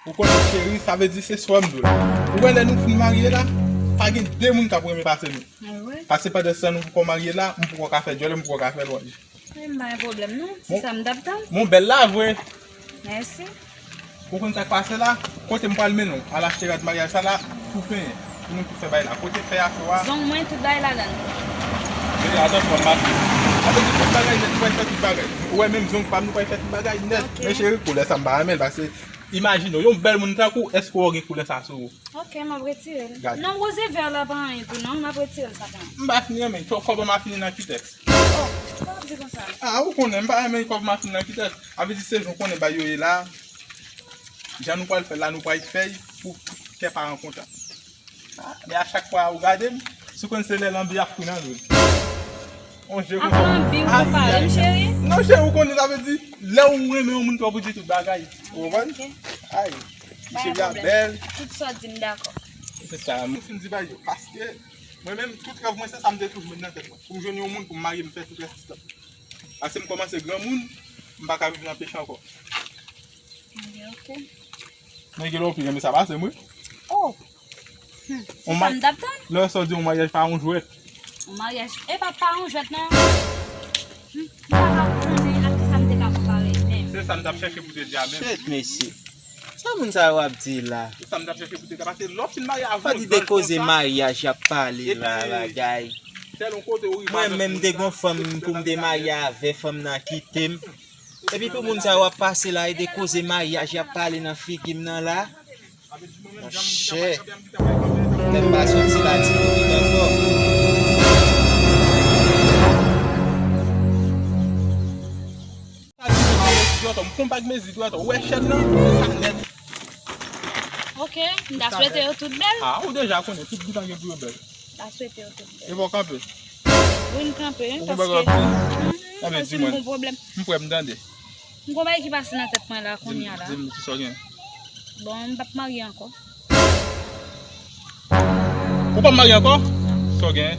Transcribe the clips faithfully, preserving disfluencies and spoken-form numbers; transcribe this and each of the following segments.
Ou konnen cheri, sa vle di se swa m dwe. Ou wè lè nou fin marye la, pa gen de moun k ap renmen pase nou. Pase pandan se tan nou poko marye la, m poko ka fè djòlè, m poko ka fè lwanj. Wi, m pa gen pwoblèm non, se sa m t ap tann. Bon, bèl la vre. Mèsi. Ou konn sa k pase la? Kote m pral mennen w al achte rad maryaj sa la pou penyen, pou nou tout fè bagay la. Kote fè a cho a? Zong mwen, tout bagay ladan l. Mete atansyon, m mache. Sa vle di tout bagay nèt, nou pral fè tout bagay. Ou wè menm zong pa m, nou pral fè tout bagay nèt. Men cheri, koulè sa m pa renmen l, paske imajine w, yon bèl moun tankou w, èske w gen koulè sa sou ou? Ok, m ap retire l. Gade. Non, woze vè la pa anyen tou non, m ap retire l sa pa anyen. M pa fini renmen l, kòb an m a fini nan kitèks. Oh, sa w ap di konsa? Ah, ou konnen, m pa renmen kòb an m a fini nan kitèks. Sa vle di se jan w konnen bagay yo ye la. Jan nou pral fè l la, nou pral fè l pou kè paran kontan. Ah, men a chak fwa ou gade m, si w konn se lè lanbi ap fri nan zye w. On je konsa. Ak lanbi ou konpare m, cheri? Non, cheri, ou konnen sa vle di, lè ou renmen yon moun twòp, ou di tout bagay. Ou konprann? Ok. Ay, cheri a bèl. Tout sa w di m dakò. Se sa, m fin di bagay yo. Paske, mwen menm, tout rèv mwen, se sa m te toujou met nan tèt mwen. Pou m jwenn yon moun, pou m marye, m fè tout rès tan. Paske m kòmanse granmoun, m pa ka viv nan peche ankò. Ok, ok. Men gen lè w pi renmen sa pase m, wi. Oh! Hmm. Se sa m t ap tann. Lè sa w di yon maryaj pa yon jwèt. Yon maryaj, e pa, pa yon jwèt, non. Hmm. M pa ka konnen ak kisa m te ka konpare l menm. Se sa m t ap chèche pou te di a menm. Shit, mesye. Sa moun sa yo ap di la? Se sa m t ap chèche pou te di a. Paske lè w fin marye avè yon zòl konsa, epi, sèl yon kote ou rive avèk moun nan. Mwen menm, m te gon fanm pou m te marye avè, fanm nan kite m. Epi pou moun sa yo ap pase la, e de koze maryaj y ap pale nan figi m nan la. Monchè, lè m pa soti la, ti moun vin ankò. Sa di mwen pa mezi dwèt, ou konn pa k mezi dwèt, ou wè chèn nan, se sa nèt. Ok, m ta swete yo tout bèl. Ah, ou deja konnen, tout bouton gen pou yo bèl. M ta swete yo tout bèl. E pa w kanpe? Wi, m kanpe, paske, hmm, paske m gon pwoblèm. M prè, m tande. M gon bagay ki pase nan tèt mwen la, kounye a la. Di m, di m, ki sa w gen? Bon, m p ap marye ankò. Ou p ap marye ankò? Sa w gen?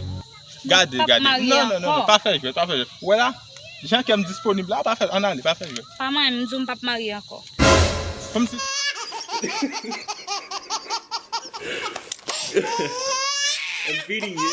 Gade, gade. Non, non, non, non, pa fè jwèt, pa fè jwèt. Ou wè la? Jan kè m disponib la, pa fè, ann ale, pa fè jwèt. Pa manyen m, m di w m p ap marye ankò. Kòmsi. I'm beating you.